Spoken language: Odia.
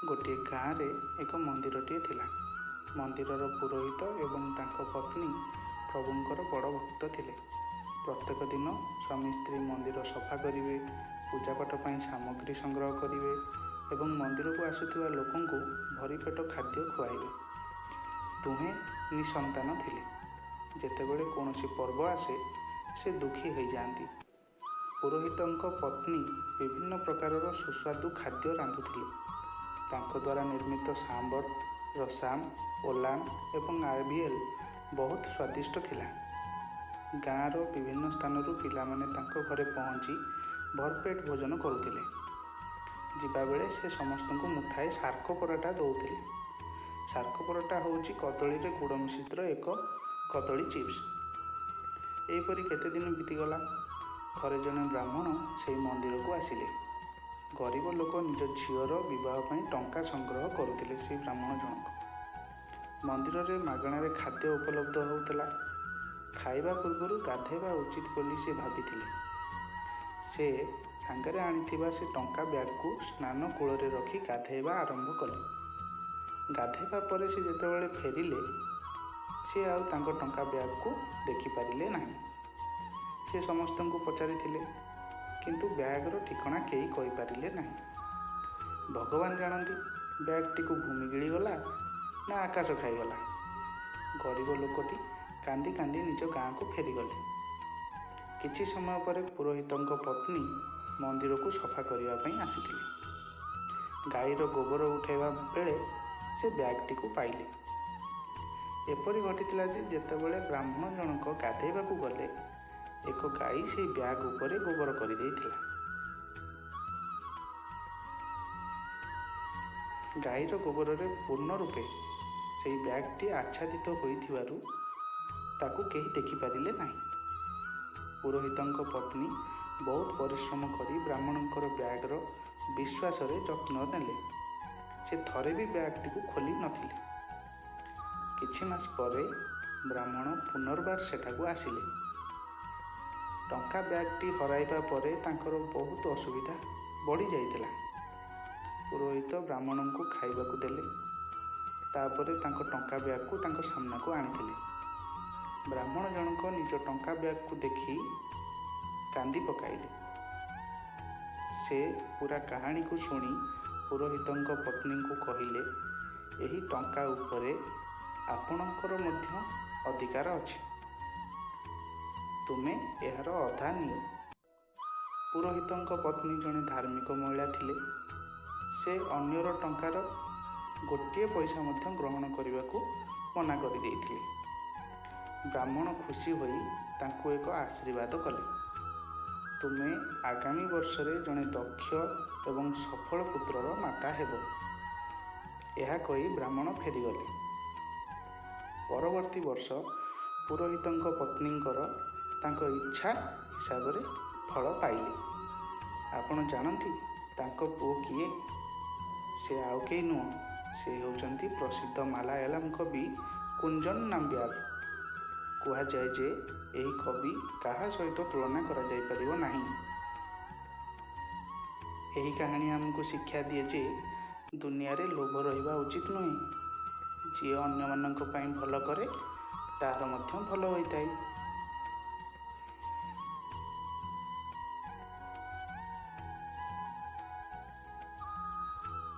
ଗୋଟିଏ ଗାଁରେ ଏକ ମନ୍ଦିରଟିଏ ଥିଲା। ମନ୍ଦିରର ପୁରୋହିତ ଏବଂ ତାଙ୍କ ପତ୍ନୀ ପ୍ରଭୁଙ୍କର ବଡ଼ ଭକ୍ତ ଥିଲେ। ପ୍ରତ୍ୟେକ ଦିନ ସ୍ୱାମୀ ସ୍ତ୍ରୀ ମନ୍ଦିର ସଫା କରିବେ, ପୂଜାପାଠ ପାଇଁ ସାମଗ୍ରୀ ସଂଗ୍ରହ କରିବେ ଏବଂ ମନ୍ଦିରକୁ ଆସୁଥିବା ଲୋକଙ୍କୁ ଭରିପେଟ ଖାଦ୍ୟ ଖୁଆଇବେ। ଦୁହେଁ ନିଃସନ୍ତାନ ଥିଲେ। ଯେତେବେଳେ କୌଣସି ପର୍ବ ଆସେ, ସେ ଦୁଃଖୀ ହୋଇଯାଆନ୍ତି। ପୁରୋହିତଙ୍କ ପତ୍ନୀ ବିଭିନ୍ନ ପ୍ରକାରର ସୁସ୍ୱାଦୁ ଖାଦ୍ୟ ରାନ୍ଧୁଥିଲେ। ତାଙ୍କ ଦ୍ୱାରା ନିର୍ମିତ ସାମ୍ବର, ରସାମ, ଓଲାନ ଏବଂ ଆଭିଏଲ ବହୁତ ସ୍ୱାଦିଷ୍ଟ ଥିଲା। ଗାଁର ବିଭିନ୍ନ ସ୍ଥାନରୁ ପିଲାମାନେ ତାଙ୍କ ଘରେ ପହଞ୍ଚି ଭରପେଟ ଭୋଜନ କରୁଥିଲେ। ଯିବାବେଳେ ସେ ସମସ୍ତଙ୍କୁ ମୁଠାଏ ସାର୍କ ପରଟା ଦେଉଥିଲେ। ସାର୍କ ପରଟା ହେଉଛି କଦଳୀରେ ଗୁଡ଼ ମିଶ୍ରିତ ଏକ କଦଳୀ ଚିପ୍ସ। ଏହିପରି କେତେ ଦିନ ବିତିଗଲା। ଥରେ ଜଣେ ବ୍ରାହ୍ମଣ ସେହି ମନ୍ଦିରକୁ ଆସିଲେ। ଗରିବ ଲୋକ ନିଜ ଝିଅର ବିବାହ ପାଇଁ ଟଙ୍କା ସଂଗ୍ରହ କରୁଥିଲେ। ସେହି ବ୍ରାହ୍ମଣ ଜଣକ ମନ୍ଦିରରେ ମାଗଣାରେ ଖାଦ୍ୟ ଉପଲବ୍ଧ ହେଉଥିଲା। ଖାଇବା ପୂର୍ବରୁ ଗାଧୋଇବା ଉଚିତ ବୋଲି ସେ ଭାବିଥିଲେ। ସେ ସାଙ୍ଗରେ ଆଣିଥିବା ସେ ଟଙ୍କା ବ୍ୟାଗକୁ ସ୍ନାନ କୂଳରେ ରଖି ଗାଧୋଇବା ଆରମ୍ଭ କଲେ। ଗାଧୋଇବା ପରେ ସେ ଯେତେବେଳେ ଫେରିଲେ, ସେ ଆଉ ତାଙ୍କ ଟଙ୍କା ବ୍ୟାଗକୁ ଦେଖିପାରିଲେ ନାହିଁ। ସେ ସମସ୍ତଙ୍କୁ ପଚାରିଥିଲେ, କିନ୍ତୁ ବ୍ୟାଗର ଠିକଣା କେହି କହିପାରିଲେ ନାହିଁ। ଭଗବାନ ଜାଣନ୍ତି ବ୍ୟାଗଟିକୁ ଭୂମି ଗିଳିଗଲା ନା ଆକାଶ ଖାଇଗଲା। ଗରିବ ଲୋକଟି କାନ୍ଦି କାନ୍ଦି ନିଜ ଗାଁକୁ ଫେରିଗଲେ। କିଛି ସମୟ ପରେ ପୁରୋହିତଙ୍କ ପତ୍ନୀ ମନ୍ଦିରକୁ ସଫା କରିବା ପାଇଁ ଆସିଥିଲେ। ଗାଈର ଗୋବର ଉଠାଇବା ବେଳେ ସେ ବ୍ୟାଗଟିକୁ ପାଇଲେ। ଏପରି ଘଟିଥିଲା ଯେ ଯେତେବେଳେ ବ୍ରାହ୍ମଣ ଜଣକ ଗାଧୋଇବାକୁ ଗଲେ, ଏକ ଗାଈ ସେହି ବ୍ୟାଗ ଉପରେ ଗୋବର କରିଦେଇଥିଲା। ଗାଈର ଗୋବରରେ ପୂର୍ଣ୍ଣ ରୂପେ ସେହି ବ୍ୟାଗଟି ଆଚ୍ଛାଦିତ ହୋଇଥିବାରୁ ତାକୁ କେହି ଦେଖିପାରିଲେ ନାହିଁ। ପୁରୋହିତଙ୍କ ପତ୍ନୀ ବହୁତ ପରିଶ୍ରମ କରି ବ୍ରାହ୍ମଣଙ୍କର ବ୍ୟାଗର ବିଶ୍ୱାସରେ ଯତ୍ନ ନେଲେ। ସେ ଥରେ ବି ବ୍ୟାଗଟିକୁ ଖୋଲି ନଥିଲେ। କିଛି ମାସ ପରେ ବ୍ରାହ୍ମଣ ପୁନର୍ବାର ସେଠାକୁ ଆସିଲେ। ଟଙ୍କା ବ୍ୟାଗଟି ହରାଇବା ପରେ ତାଙ୍କର ବହୁତ ଅସୁବିଧା ବଢ଼ିଯାଇଥିଲା। ପୁରୋହିତ ବ୍ରାହ୍ମଣଙ୍କୁ ଖାଇବାକୁ ଦେଲେ। ତାପରେ ତାଙ୍କ ଟଙ୍କା ବ୍ୟାଗକୁ ତାଙ୍କ ସାମ୍ନାକୁ ଆଣିଥିଲେ। ବ୍ରାହ୍ମଣ ଜଣକ ନିଜ ଟଙ୍କା ବ୍ୟାଗକୁ ଦେଖି କାନ୍ଦି ପକାଇଲେ। ସେ ପୁରା କାହାଣୀକୁ ଶୁଣି ପୁରୋହିତଙ୍କ ପତ୍ନୀଙ୍କୁ କହିଲେ, ଏହି ଟଙ୍କା ଉପରେ ଆପଣଙ୍କର ମଧ୍ୟ ଅଧିକାର ଅଛି। ତୁମେ ଏହାର ଅଧା ନିଅ। ପୁରୋହିତଙ୍କ ପତ୍ନୀ ଜଣେ ଧାର୍ମିକ ମହିଳା ଥିଲେ। ସେ ଅନ୍ୟର ଟଙ୍କାର ଗୋଟିଏ ପଇସା ମଧ୍ୟ ଗ୍ରହଣ କରିବାକୁ ମନା କରିଦେଇଥିଲେ। ବ୍ରାହ୍ମଣ ଖୁସି ହୋଇ ତାଙ୍କୁ ଏକ ଆଶୀର୍ବାଦ କଲେ, ତୁମେ ଆଗାମୀ ବର୍ଷରେ ଜଣେ ଦକ୍ଷ ଏବଂ ସଫଳ ପୁତ୍ରର ମାତା ହେବ। ଏହା କହି ବ୍ରାହ୍ମଣ ଫେରିଗଲେ। ପରବର୍ତ୍ତୀ ବର୍ଷ ପୁରୋହିତଙ୍କ ପତ୍ନୀଙ୍କର ତାଙ୍କ ଇଚ୍ଛା ହିସାବରେ ଫଳ ପାଇଲେ। ଆପଣ ଜାଣନ୍ତି ତାଙ୍କ ପୁଅ କିଏ? ସେ ଆଉ କେହି ନୁହଁ, ସେ ହେଉଛନ୍ତି ପ୍ରସିଦ୍ଧ ମାଲାୟାଲମ କବି କୁଞ୍ଜନ ନାମ୍ବିଆର। କୁହାଯାଏ ଯେ ଏହି କବି କାହା ସହିତ ତୁଳନା କରାଯାଇପାରିବ ନାହିଁ। ଏହି କାହାଣୀ ଆମକୁ ଶିକ୍ଷା ଦିଏ ଯେ ଦୁନିଆରେ ଲୋଭ ରହିବା ଉଚିତ ନୁହେଁ। ଯିଏ ଅନ୍ୟମାନଙ୍କ ପାଇଁ ଭଲ କରେ, ତାହାର ମଧ୍ୟ ଭଲ ହୋଇଥାଏ।